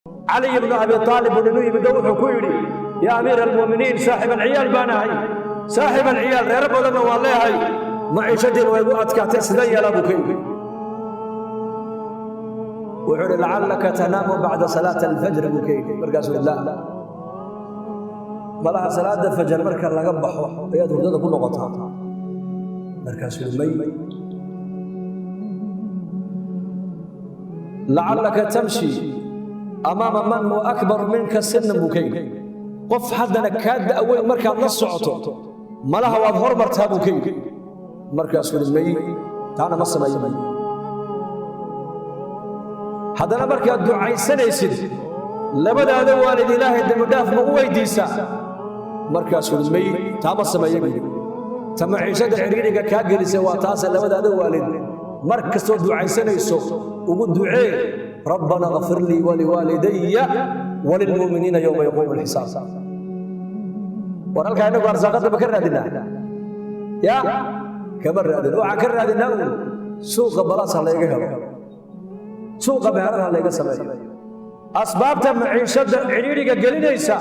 Cali ibnu Abi Aalib buu ninu yimid oo wuxuu ku yidhi: "Yaa amiira almu'miniin, saaxib alciyaal baan ahay, saaxib alciyaal, reero badanna waan leehay, maciishadiina way igu adkaatay, sidee yeelaa?" buu ka yidhi. Wuxuu yidhi: "Lacallaka tanaamu bacda salaati alfajr?" buu ka yidhi. Markaasuu yidhi: "La, malaha salaada fajar marka laga baxo ayaad hurdada ku noqotaa?" Markaasuu yidhi: "May." "Lacallaka tamshi amaama man huwa akbar minka sinan?" buu ka yidhi. "Qof haddana kaa da'weyn markaad la socoto, malaha waad hormartaa?" buu ka yidhi. Markaasuu yidhi: "May, taana ma sameeyo." May. "Haddana markaad ducaysanaysid, labadaada waalid Ilaahay dembidhaaf ma u weydiisaa?" Markaasuu yidhi: "May, taa ma sameeyo," buu yidhi. Ta maciishada cidhiidhiga kaa gelisay waa taase, labadaada waalid mar kastoo ducaysanayso ugu ducee: "Rabbana kfir lii waliwaalidaya walilmu'miniina yowma yaquumu alxisaab." War halkaa innagu arsaaqadda ma ka raadinaa? Ya kama raadin. Waxaan ka raadinaa uun suuqa balaas ha layga helo, suuqa meherad ha layga sameeyo. Asbaabta maciishadda cidhiidhiga gelinaysa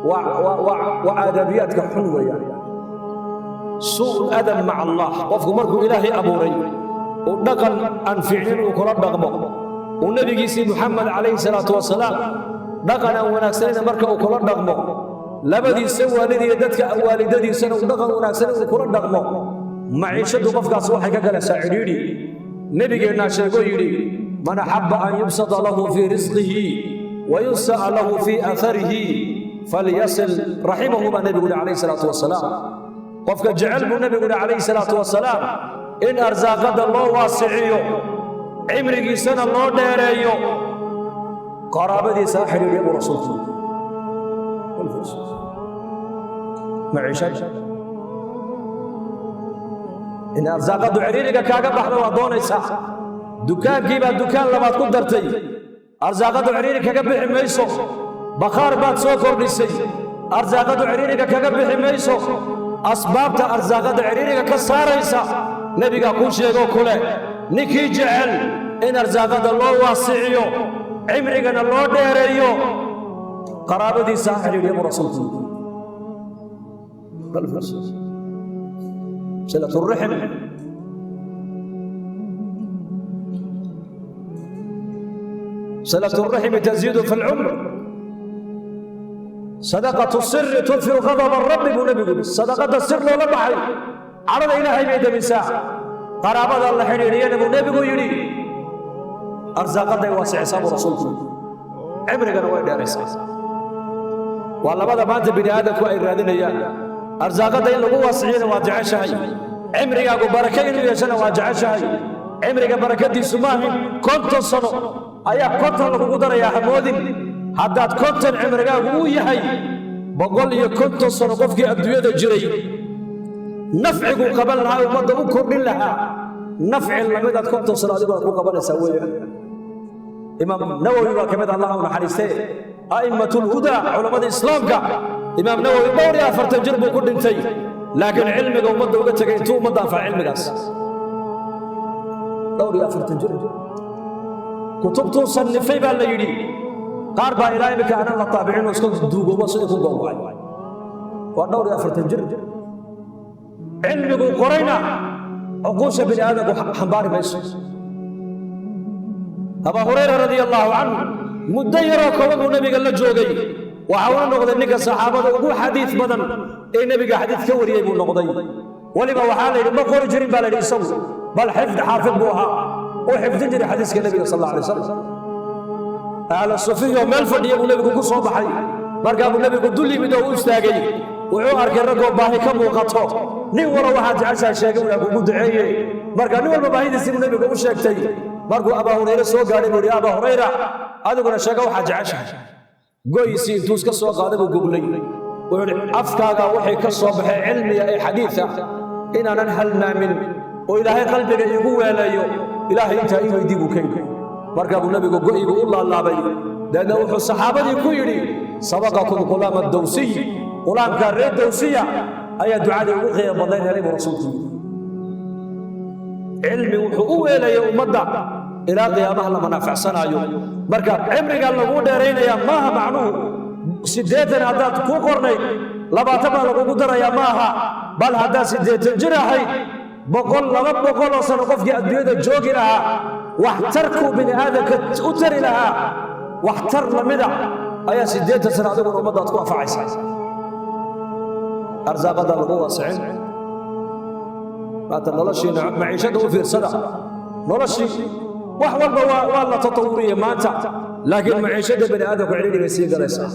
waa aadabiyaadka xun weeyaan, suu adab maca Allah. Qofku markuu Ilaahay abuuray uu dhaqan aan fiicnin uu kula dhaqmo, uu nebigiisii Muxamed calayhi salaatu wasalaam dhaqan aan wanaagsanayna marka uu kula dhaqmo, labadiisa waalid iyo dadka waalidadiisana uu dhaqan wanaagsan uu kula dhaqmo, maciishaddu qofkaas waxay ka galaysaa cidhiidhi. Nebigeennaa sheegoo yidhi: "Man axabba an yubsata lahu fii risqihi wa yunsa'a lahu fii atharihi falyasil raximahu," baa nebigu yidhi calayhi salaatu wasalaam. Qofka jecel, buu nebigu yidhi calayhi salaatu wasalaam, in arsaaqadda loo waasiciyo, cimrigiisana loo dheereeyo, qaraabadiisa ha xidhiidhiya, buu rasuulku yidhi. Maciishad in arsaaqaddu cidhiidhiga kaaga baxdo waa doonaysaa. Dukaankii baa dukaan labaad ku dartay, arsaaqaddu cidhiidhi kaga bixi mayso. Bakhaar baad soo kordhisay, arsaaqaddu cidhiidhiga kaga bixi mayso. Asbaabta arsaaqadda cidhiidhiga ka saaraysa nebigaa kuu sheegoo kule: ninkii jecel in arsaaqadda loo waasiciyo, cimrigana loo dheereeyo, qaraabadiisa ha xidhiidhiya, buu rasuulku yidhi. Silatu rixm. Silatu الرحم تزيد في العمر. صدقة السر تطفئ غضب الرب, buu nebigu yidhi. Sadaqada sir loola baxay cadhada Ilaahay bay demisaa. Qaraabada la xidhiidhiyana, buu nebigu yidhi, arsaaqaday waasicisaa, buu rasuulku yidhi, cimrigana way dheeraysaa. Waa labada maanta bini aadamku ay raadinayaan. Arsaaqadda in lagu waasiciyana waa jeceshahay, cimrigaagu barake inuu yeeshana waa jeceshahay. Cimriga barakadiisu maahin 50 sano ayaa 50 lagugu darayaa, hamoodin. Haddaad 50 cimrigaagu uu yahay, 150 sano qofkii adduunyada jiray nafciguu qaban lahaa, ummadda u kordhin lahaa, nafci lamidaad 50 sano adiguna ku qabanaysaa weeyaan. Imaam Nawowi baa ka mid, Allah u naxariistee, a'immat lhudaa, culammada islaamka. Imaam Nawowi dhowr iyo afartan jir buu ku dhintay, laakiin cilmiga ummadda uga tegay intuu ummadda anfaca cilmigaas, 44 jir. Kutubtuu sannifay baa la yidhi qaar baa ilaa imika aanan la taabicin oo iska duugoobo sidii ku goobacay. Waa 44 jir. Cilmigu qorayna cuquusha bini aadamku xambaari mayso. Abaa Hurayra radia allaahu canhu muddo yaroo kooban buu nebiga la joogay. Waxa uuna noqday ninka saxaabada ugu xadiid badan ee nebiga xadiid ka wariyey buu noqday. Weliba waxaa la yidhi ma qori jirin baa la yidhi isagu, bal xifd xaafid buu ahaa, uu xifdin jiray xadiiska nebiga sal alla alay wasalam. Ahla sufiyo meel fadhiya buu nebigu ku soo baxay. Markaa buu nebigu dul yimid oo u istaagay. Wuxuu arkay raggoo baahi ka muuqato. "Nin walba waxaad jeceshahay sheegay, unaa kugu duceeye." Markaa nin walba baahidiisii buu nebigu u sheegtay. Markuu Abaa Hurayre soo gaadhay buu yidhi: "Abaa Hurayra, adiguna sheega waxaad jeceshahay." Goyisii intuu iska soo qaaday buu goglay. Wuxuu yidhi: "Afkaaga waxay ka soo baxay cilmiga ee xadiida inaanan halmaamin oo Ilaahay qalbiga iigu weeleeyo, Ilaahay intaa ii weydii," buu ka yidhi. Markaa buu nebigu go'igu u laalaabay. Dabeedna wuxuu saxaabadii ku yidhi: "Sabaqakum qulaama dawsiy." Qulaamkaa reer Dawsiya ayaa ducadii ugu qiimo badnayd helay, buu rasuulku yidhi. Cilmi wuxuu u weelayay ummadda. Ilaa qiyaamaha la manaaficsanaayo. Marka cimrigaa laguu dheeraynayaa maaha macnuhu 80 haddaad ku qornayd 20 baa lagugu darayaa maaha, bal haddaad 80 jir ahayd 100 200 oo sano qofkii adduunyada joogi lahaa waxtarkuu bini aadamka u tari lahaa waxtar lamida ayaa 80 sano adiguna ummaddaad ku anfacaysa. Arsaaqada lagu waasicin maanta noloshiina maciishadda u fiirsada, noloshii wax walba waa la tatawuriyey maanta, laakiin maciishadda bani aadamku cidhiidhi bay sii galaysaa.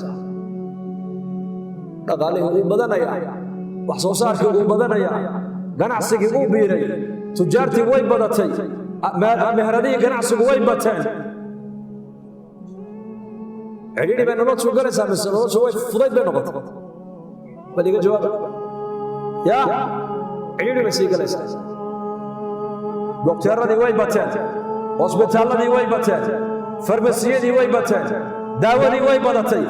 Dhaqaalihii uu badanaya, wax soo saarkii uu badanaya, ganacsigii uu biiray, tujaartii way badatay, meheradihii ganacsigu way bateen. Cidhiidhi bay noloshu galaysaa mise noloshu way fudayd bay noqotay? Bal iga jawaab. Yaa cidhiidhi bay sii galaysaa. Dokteeradii way bateen, hosbitaalladii way bateen, farmasiyadii way bateen, daawadii way badatay.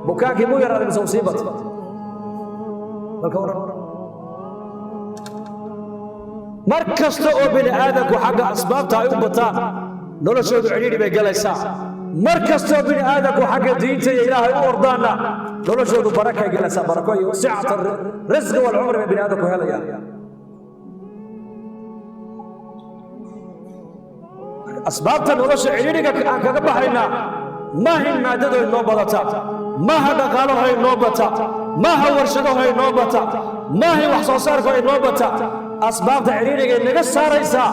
Bukaankii muu yaraaday mise uu sii batay? Balka waran. Mar kasta oo bini aadamku xagga asbaabta ay u bataan, noloshoodu cidhiidhi bay galaysaa. Mar kastoo bini aadamku xagga diinta iyo Ilaahay u ordaanna, noloshoodu barakay galaysaa. Barako iyo sicata risqi walcumri bay bini aadamku helayaan. Asbaabta nolosha cidhiidhiga aan kaga baxaynaa maaha in maadado inoo badata, maaha dhaqaalaho inoo bata, maaha warshadaho inoo bata, maaha in wax soo saarko inoo bata. Asbaabta cidhiidhigay naga saaraysaa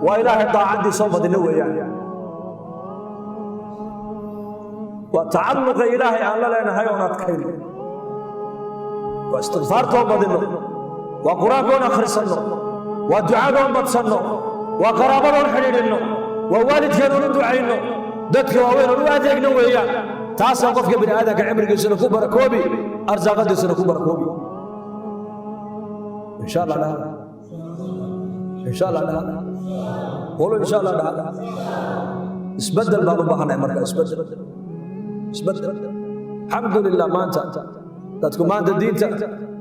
waa Ilaahay daacaddii soo badino weeyaan, waa tacalluqa Ilaahay aan la leenahay oon adkayno, waa istikfaartoon badinno, waa qur-aankoon akhrisanno, waa ducadoon badsanno, waa qaraabadoon xidhiidhinno, waa waalidkeen oon u ducayno, dadka waaweyn oon u adeegno weeyaan. Taasaa qofka bini aadamka cimrigiisuna ku barakoobi, arsaaqadiisuna ku barakoobi. Insha Allah dhaha, insha Allah dhaha, qolo insha Allah dhaha. Isbeddel baan u baahanay. Marka isbeddel, isbeddel. Alxamdulilah, maanta dadku maanta diinta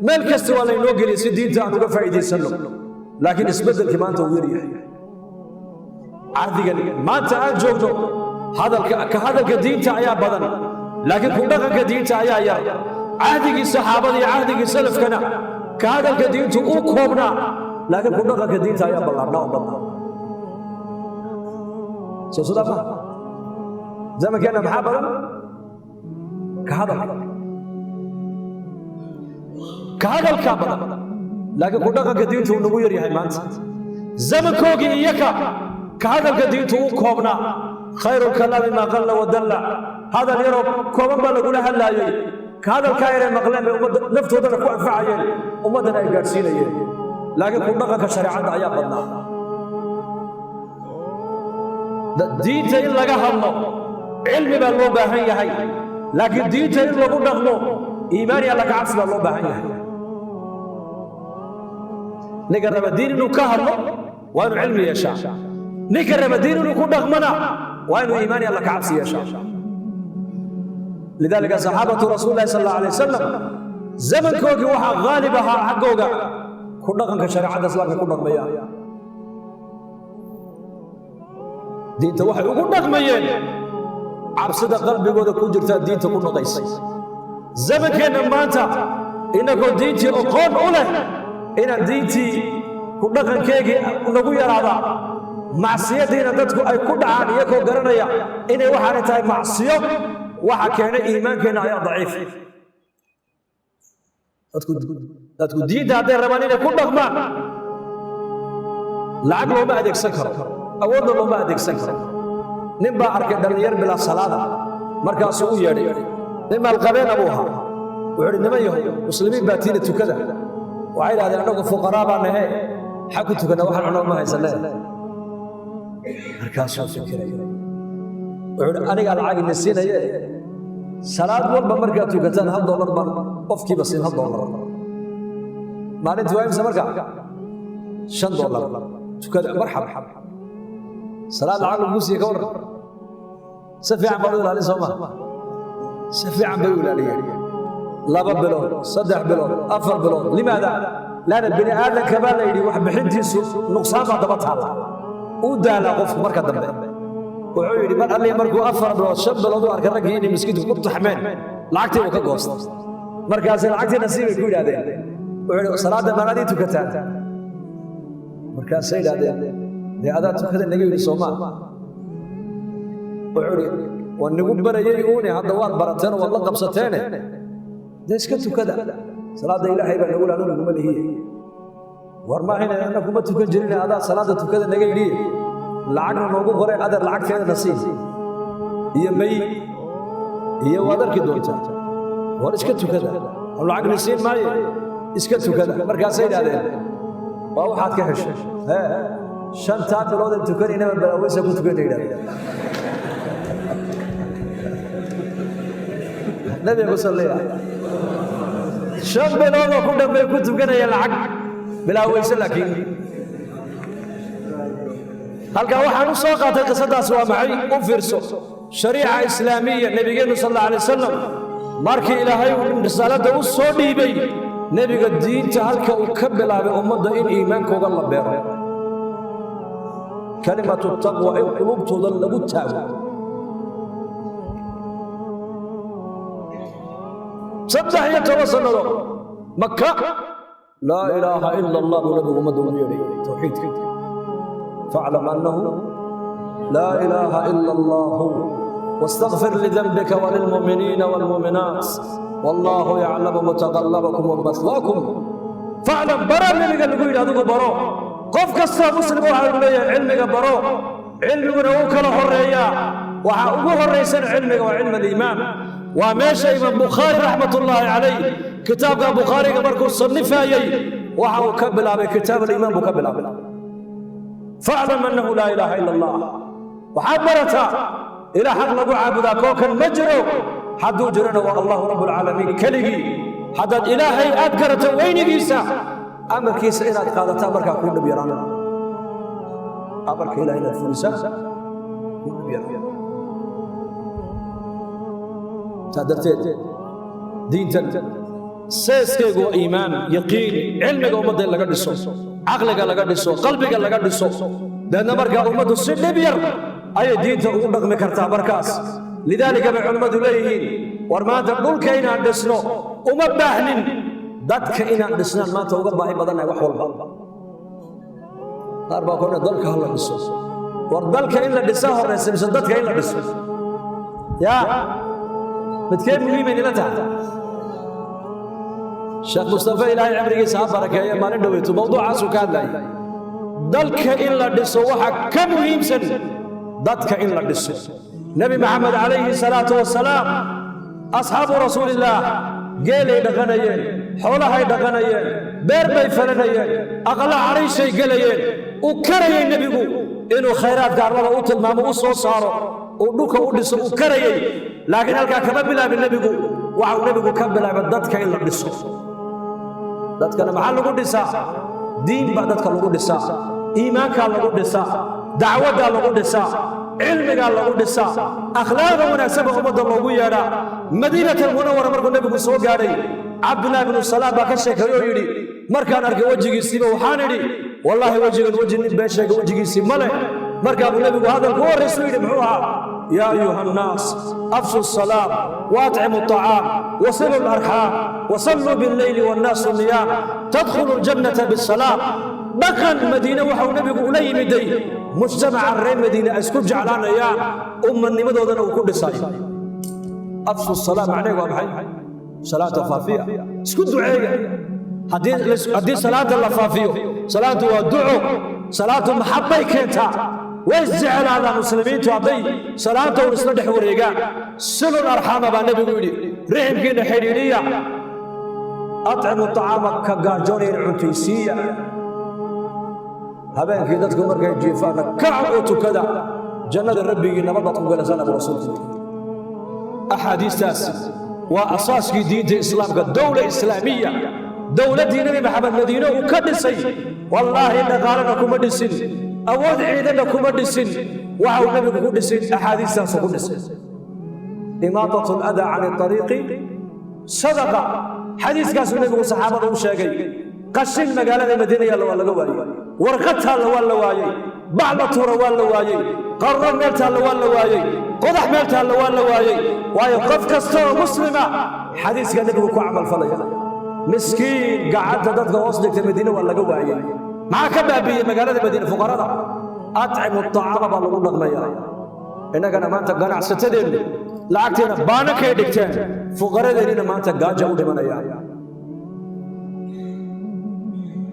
meel kasta waa laynoo geliyay si diinta aan uga faa'iidaysanno, laakiin isbeddelkii maanta uu yar yahay. Cahdigan maanta aan joogno hadalka ka hadalka diinta ayaa badan, laakiin ku dhaqanka diinta ayaa yar. Cahdigii saxaabada iyo cahdigii salafkana ka hadalka diintu uu koobnaa, laakiin ku dhaqanka diinta ayaa ballaarnaa oo badnaa. Soo sidaa ma zamankeenna maxaa badan? Ka hadalka, ka hadalkaa badan, laakiin ku dhaqanka diintu uu nagu yar yahay maanta. Zamankoogii iyaka ka hadalka diintu uu koobnaa. Khayru lkalaami maa qalla wadalla. Hadal yaroo kooban baa lagula hadlaayey. Ka hadalkaa yaree maqleen bay ummadda naftoodana ku anfacayeen, ummaddana ay gaadhsiinayeen, laakiin ku dhaqanka shareecadda ayaa badnaa. Diinta in laga hadlo cilmi baa loo baahan yahay, laakiin diinta in lagu dhaqmo iimaan iyo alla ka cabsi baa loo baahan yahay. Ninka raba diin inuu ka hadlo waa inuu cilmi yeeshaa, ninka raba diin inuu ku dhaqmona waa inuu iimaan iyo alla ka cabsi yeeshaa. Lidaalika saxaabatu rasuuli lahi sal alla alay wasalam zamankoogii waxaa haalib ahaa xaggooga ku dhaqanka shareecadda islaamka ku dhaqmayaan. Diinta waxay ugu dhaqmayeen cabsida qalbigooda ku jirtaa diinta ku dhaqaysa. Zamankeenna maanta innagoo diintii oqoon u leh inaan diintii ku dhaqankeegii nagu yaraadaa, macsiyadiina dadku ay ku dhacaan iyagoo garanaya inay waxaanay tahay macsiyo, waxa keenay iimaankeenna ayaa daciif. Dadku diinta hadday rabaan inay ku dhaqmaan, lacag looma adeegsan karo, awoodna looma adeegsan karo. Nin baa arkay dhallinyar bilaa salaada, markaasuu u yeedhay. Nin maalqabeena buu ahaa. Wuxuu idhi, niman yahow, muslimiin baa tiina, tukada. Waxay idhahdeen, annagu fuqaraa baa nahe, maxaa ku tukanna? Waxaan cunno ma haysanee. Markaasuu fikiray, wuxuu idhi, anigaa lacag ina siinaye, salaad walba markaad tukataan $1 baan qofkiiba siin. $1 maalintii waa imse? Marka $5. Tukada, marxab. Salaad lacag lagu siiye ka warran? Si fiican baad u ilaalin soo ma? Si fiican bay u ilaaliyeen, 2 bilood, 3 bilood, 4 bilood. Limaada? Laana bini aadamka baa la yidhi wax bixintiisu nuqsaan baa daba taalla, u daalaa qofku marka dambe. Wuxuu yidhi mar allihi markuu 4 bilood 5 bilood u arkay raggii inay maskiidka ku taxmeen, lacagtii uu ka goostay. Markaasay lacagtii nasiibay ku yidhahdeen. Wuxuu yidhi salaadda maanaad ii tukataan? Markaasay yidhahdeen dee adaa tukada naga yidhi soomaa. Wuxuu yidhi waa nagu barayay uune, hadda waad barateen oo waad la qabsateene, dee iska tukada salaadda, Ilaahay baa nagu laanu naguma lihiye. War maahayna anna kuma tukan jirin, adaa salaadda tukada naga yidhiye, lacagna noogu qoray, adeer lacagteeda nasiib iyo may iyo waad arki doontaa. War iska tukada, lacagna siin maaye, iska tukada. Markaasay yidhahdeen waa waxaad ka heshay hee 5 bilood aan tukanaynaba balaaweysa ku tukana yidhahdeen. Nabiga ku salliya 5 biloodoo ku dhan bay ku tukanayeen lacag bilaaweyse. Laakiin halkaa waxaan u soo qaatay qisadaas waa maxay? U fiirso shariica islaamiya. Nebigeennu sal alla alay wasalam markii Ilaahay uu risaaladda u soo dhiibay, nebiga diinta halka uu ka bilaabay ummadda in iimaankooga la beero, kalimatu taqwa in qulubtooda lagu taago. 13 sannadood Maka laa ilaaha ila Allah buu nabigu ummadda ugu yeedhay tawxiidka. Faclam annahu laa ilaaha ila Allahu واستغفر لذنبك وللمؤمنين والمؤمنات والله يعلم متقلبكم ومثواكم. فاعلم برا النبي قال لقول هذا برو قف كسر مسلم وحا leeyahay cilmiga baro. Cilmiguna uu kala horeeyaa, waxa ugu horeysan cilmiga waa cilm aliimaan. Waa meesha Imaam Bukhaari raxmatullaahi calayh kitaabka Bukhaariga markuu sanifayey waxa uu ka bilaabay kitaab aliimaan buu ka bilaabay. Faclam annahu laa ilaaha ila Allah, waxaad barataa ilaa xaq lagu caabudaa kookan ma jiro, hadduu jirona waa Allahu rabbulcaalamiin keligii. Haddaad Ilaahay aad garato weynigiisa, amarkiisa inaad qaadataa markaa kuu dhib yaraan, amarka Ilahay inaad fulisaa kuu dhib yaraan. Saa darteed diintan seeskaygu waa iimaan, yaqiin, cilmiga ummadda in laga dhiso, caqliga laga dhiso, qalbiga laga dhiso. Deedna markaa ummaddu si dhib yar ayay diinta ugu dhaqmi kartaa. Markaas lidaalika bay culimmadu leeyihiin war maanta dhulka inaan dhisno uma baahnin, dadka inaan dhisnaan maanta uga baahi badannahay wax walba. Qaar baa korna dalka ha la dhiso. War dalka in la dhisaa horraysa mise dadka in la dhiso? Yaa midkee muhiimay nila tahay? Sheekh Mustafa, Ilaahay cimrigiisa ha barakeeye, maalin dhoweytu mawduucaasuu ka hadlayay. Dalka in la dhiso waxa ka muhiimsan dadka in la dhiso. Nebi Maxamed calayhi salaatu wasalaam, asxaabu rasuulillaah geelay dhaqanayeen, xoolahay dhaqanayeen, beer bay falanayeen, aqala cariishay gelayeen. Uu karayay nebigu inuu khayraadka arlada u tilmaamo, u soo saaro, uu dhulka u dhiso, uu karayay. Laakiin halkaa kama bilaabin nebigu. Waxa uu nebigu ka bilaabay dadka in la dhiso. Dadkana maxaa lagu dhisaa? Diin baa dadka lagu dhisaa, iimaankaa lagu dhisaa, dacwaddaa lagu dhisaa, cilmigaa lagu dhisaa, akhlaaqda wanaagsan baa ummadda loogu yeedhaa. Madiinat Almunawara markuu nebigu soo gaadhay, Cabdullaahi bnu Salaam baa ka sheekeey oo yidhi markaan arkay wejigiisiiba waxaan idhi wallaahi wejigan weji nin been sheega wejigiisii ma leh. Markaa buu nebigu hadalku u horraysuu yidhi muxuu ahaa? Yaa ayuha annaas afshu salaam waatcimu aطacaam wasilu larxaam wasalluu billeyli wannaasu niyaam tadkhulu ljannata bisalaam. Dhaqan Madiine waxau nebigu ula yimiday mujtamaca reer Madiine ay isku jeclaanayaan, ummadnimadoodana uu ku dhisayo. Afshu salaam macnaheedu waa maxay? Salaata faafiya, isku duceeya. Haddii salaada la faafiyo, salaadu waa duco, salaadu maxabbay keentaa, way isjeclaadaan muslimiintu hadday salaanta un isla dhex wareegaan. Silul arxaama baa nebigu yidhi, riximkiinna xidhiidhiya. Atcimu tacaama, ka gaajoonayna cuntaysiiya. Habeenkii dadku markay jiifaanna kaca oo tukada, jannada rabbigii nabad baad ku galaysaan abu rasuulku. Axaadiistaas waa asaaskii diinta islaamka. Dowla islaamiya, dowladdii Nebi Maxamed Madiine uu ka dhisay, wallaahi dhaqaalena kuma dhisin, awood ciidanna kuma dhisin. Waxa uu nebigu ku dhisin axaadiistaasu ku dhisay. Imaatatu aladaa can ariiqi sadaqa, xadiiskaasuu nebigu saxaabada u sheegay. Qashin magaalada Madiina yaalla waa laga waayey, warqad taalla waa la waayey, bac la tuura waa la waayey. Qarro meel taalla waa la waayey, qodax meel taalla waa la waayey. Waayo, qof kasta oo muslima xadiiska nebigu ku camalfalaya. Miskiin gacanta dadka hoos dhigta Madiine waa laga waayey. Maxaa ka baabi'iyey magaalada Madiine fuqarada? أطعموا الطعام baa lagu dhaqmaya. Innagana maanta ganacsatadeennu lacagteena baanankay dhigteen, fuqaradeennina maanta gaaja u dhimanaya.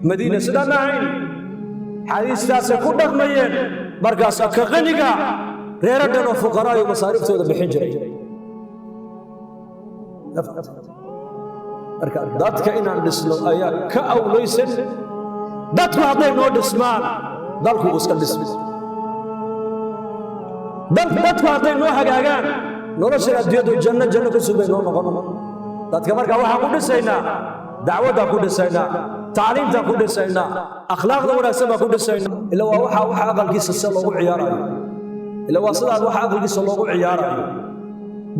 Madiina sidaa ma ahayn, xadiistaasay ku dhaqmayeen. Markaasaa ka qaniga reero dhan oo fuqaraa iyo masaariiftooda bixin jiray. Marka dadka inaan dhisno ayaa ka awlaysan. Dadku hadday noo dhismaan, dalku wuu iska dhismi. Dadku hadday noo hagaagaan, noloshan adduunyadu janno janno ka sugay noo noqon. Dadka marka waxaan ku dhisaynaa dacwaddaan ku dhisaynaa, tacliimtaan ku dhisaynaa, akhlaaqda wanaagsan baan ku dhisaynaa. Ila waa waxa aqalkiisa sida loogu ciyaarayo, ila waa sidaan waxa aqalkiisa loogu ciyaarayo.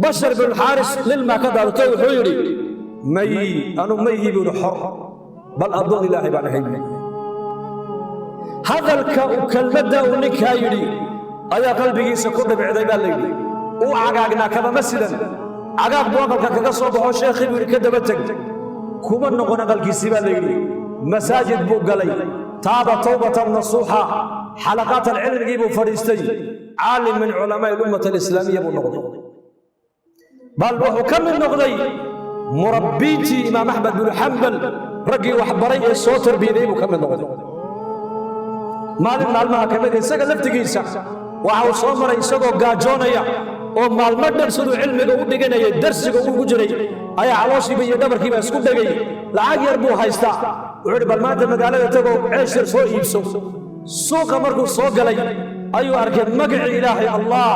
Bashar bin Xaaris lilmaa ka daadatay, wuxuu yidhi: "May, anu mayhi," buu yidhi, "xor, bal addoon Ilaahay baan ahay." Hadalka uu kelmadda uu ninkaa yidhi ayaa qalbigiisa ku dhibicday baa la yidhi. Uu cagaagnaa, kabama sidan, cagaag buu aqalka kaga soo baxo. Sheekhii buu yidhi: "Ka daba teg." Kuma noqon aqalkiisii baa la yidhi. Masaajid buu galay, تاب توبة نصوحا, xalaqaat alcilmigii buu fadhiistay. عالم من علماء الأمة الإسلامية buu noqday, bal wuxuu ka mid noqday murabbiintii Imaam Axmed binu Xambal, raggii waxbaray ee soo tarbiyaday buu ka mid noqday. Maalin maalmaha ka mid isaga laftigiisa waxa uu soo maray isagoo gaajoonaya oo maalmo dhan siduu cilmiga u dhiganayay, darsiga ugu jiray, ayaa calooshiiba iyo dhabarkiiba isku dhegay. Lacag yar buu haystaa. Wuxuu idhi: "Bal maanta magaalada tagoo ceesh yar soo iibso." Suuqa markuu soo galay ayuu arkay magacii Ilaahay, Allah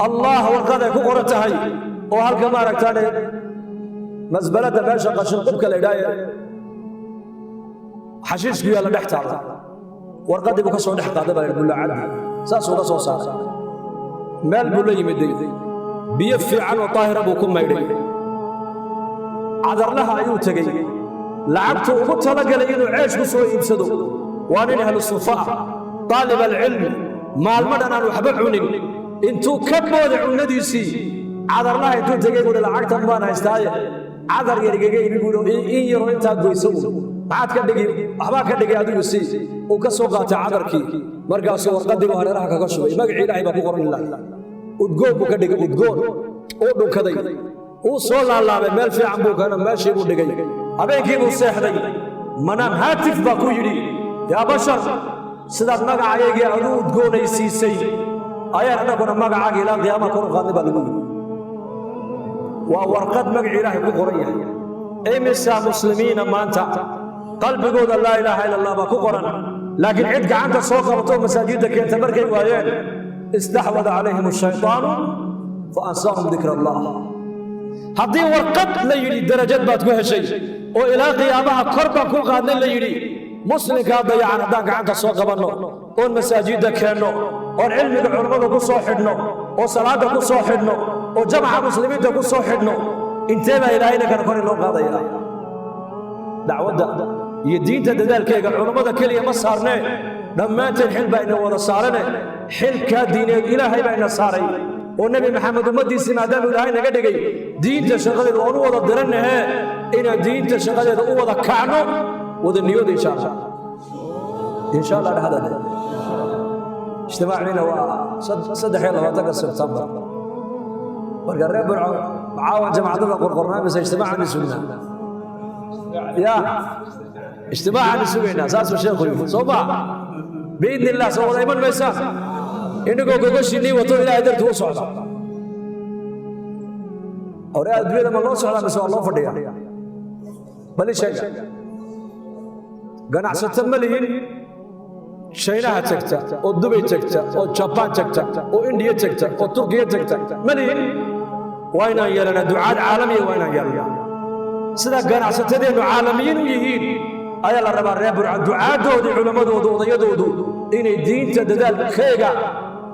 Allah, warqad ay ku qoran tahay oo halka maaragtaane masbalada, meesha qashin qubka la idhaaye, xashiishku yaalla dhex taalla. Warqaddii buu ka soo dhex qaaday baa la yidhi, bullaacaddi saasuu ka soo saaray. Meel buu la yimiday, biyo fiican oo daahira buu ku maydhay. Cadarlaha ayuu tegey. Lacagtuu ugu talagalay inuu ceesh ku soo iibsado, waa nin ahlu sufa ah, طالب العلم, maalmo dhan aan waxba cunin, intuu ka booday cunnadiisii, cadarlaha intuu tegey buuhi: "Lacagtan baan haystaaye, cadar yar igaga ibi," buuhi, "in yaroo intaa goysa uun. Maxaad ka dhigi? Waxbaa ka dhigay, adigu sii." Uu ka soo qaatay cadarkii, markaasuu warqaddii buu hareeraha kaga shubay. Magacii Ilaahay baa ku qoran ilaa udgoon buu ka dhigay, udgoon uu dhunkaday. Uu soo laalaabay, meel fiican buu keeno, meeshii buu dhigay. Habeenkii buu seexday. Manaam haatif baa ku yidhi: "Yaa Bashar, sidaad magacayaygii aduu udgoonaysiisay ayaan annaguna magacaaga ilaa qiyaamaha kor u qaadnay," baa lagu yidhi. Waa warqad magaci Ilaahay ku qoran yahay. Imisa muslimiina maanta qalbigooda لا إله إلا الله baa ku qoran, laakiin cid gacanta soo qabato oo masaajidda keenta markay waayeen, استحوذ عليهم الشيطان فأنساهم ذكر الله. Haddii warqad la yidhi darajad baad ku heshay oo ilaa qiyaamaha kor baan ku qaadnay la yidhi, muslimkaa dayacan haddaan gacanta soo qabanno oon masaajidda keenno oon cilmiga culammada ku soo xidhno oo salaadda ku soo xidhno oo jamaca muslimiinta ku soo xidhno, intee baa Ilaahayna kana kor inoo qaadaya? Dacwadda iyo diinta dadaalkeega culammada keliya ma saarnee, dhammaanteen xil baa ina wada saarane. Xilkaa diineed Ilaahay baa ina saaray oo Nebi Maxamed ummaddiisii maadaama Ilaahay naga dhigay, diinta shaqadeeda waan u wada dirannahee, inaan diinta shaqadeeda u wada kacno wada niyooda, insha Allah. Insha Allah dhahadade. Ijtimaaciina waa 23-ka Sebtembar. Marka reer Burco, caawan jamacadada qorqornaa mise ijtimaacan sugnaa? Ya ijtimaacan sugaynaa, saasuu sheekhu yidhi, soo ma? بإذن الله soo wada iman maysaan inagoo gogoshiinnii wato Ilaahay dartii u socda? Hore adduunyada ma loo socdaa mise waa loo fadhiyaa? Bali sheega. Ganacsato ma lihin Shaynaha tagta oo Dubay tagta oo Jabaan tagta oo Indiya tagta oo Turkiya tagta? Ma lihin. Waa inaan yeelanaa ducaad caalamiya, waa inaan yeelanaa. Sida ganacsatadeennu caalamiyiin u yihiin ayaa la rabaa reer Burca ducaaddoodii, culammadoodu, odayadoodu inay diinta dadaalkeega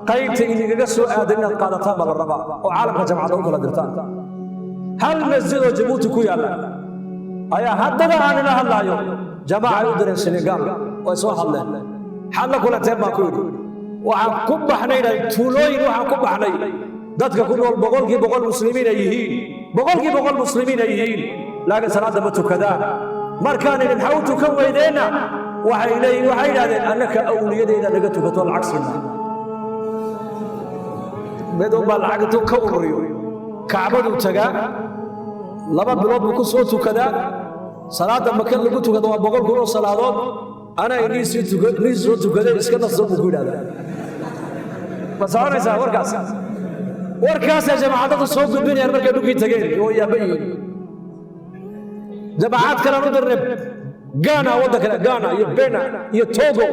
qaybta idinkaga soo aadan inaad qaadataan baa la rabaa oo caalamka jamcadda u kala dirtaan. Hal masjid oo Jabuuti ku yaalla ayaa haddaba aan ila hadlaayo jamaacay u direen Senegaal. Way soo hadleen. "Xaad la kulanteen?" baan ku yidhi. Waxaan ku baxnay tuulooyin, waxaan ku baxnay dadka ku nool 100% muslimiin ay yihiin, 100% muslimiin ay yihiin, laakiin salaadda ma tukadaan. Markaan idhi, "Maxaa u tukan weydeenna?" waxay leeyihin, waxay yidhahdeen, "Annaka awliyadayda naga tukato, lacag siina." Mid unbaa lacag intuu ka ururiyo Kacbaduu tagaa, 2 bilood buu ku soo tukadaa. Salaadda Maka lagu tukado waa 100,000 oo salaadood. Anaa inii soo tukaday, iska naso, buu ku yidhahdaa. Ma soconaysaa warkaas? Warkaasay jamaacadadu soo gudbinayaan markay dhulkii tageen oo yaaba yihiin. Jamaacad kalean u dirnay Ghana, waddan kale, Ghana iyo Bena iyo Togo.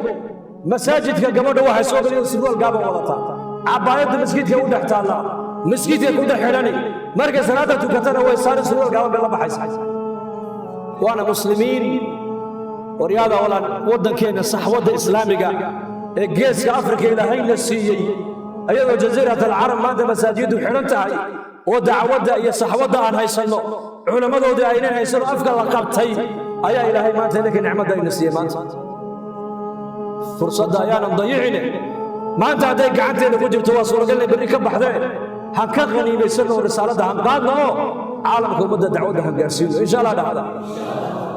Masaajidka gabadha waxay soo galayeen surwaal gaaban wadataa, cabaayadda masjidka u dhex taalla, masjidka ku dhex xidhani. Markay salaada tukatana way saari, surwaal gaaban bay la baxaysa, waana muslimiin. Waryaada walaan, waddankeenna saxwadda islaamiga ee Geeska Afrika Ilaahayna siiyey, ayadoo Jasiirat Alcarab maanta masaajiddu xidhan tahay oo dacwadda iyo saxwadda aan haysanno, culammadoodii aynan haysano, afka la qabtay, ayaa Ilaahay maanta idinka nicmadda ayna siiyey. Maanta fursadda ayaanan dayicine. Maanta hadday gacanteena ku jirto, waa suuragal inay berri ka baxdeen. Han ka qaniimaysanno oo risaaladda han qaadno oo caalamka ummadda dacwadda han gaarsiino, insha Allah. Dhahda,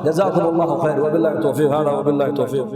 jazaakum Allahu khayr, wabillahi towfiiq. Hada wabillahi towfiiq.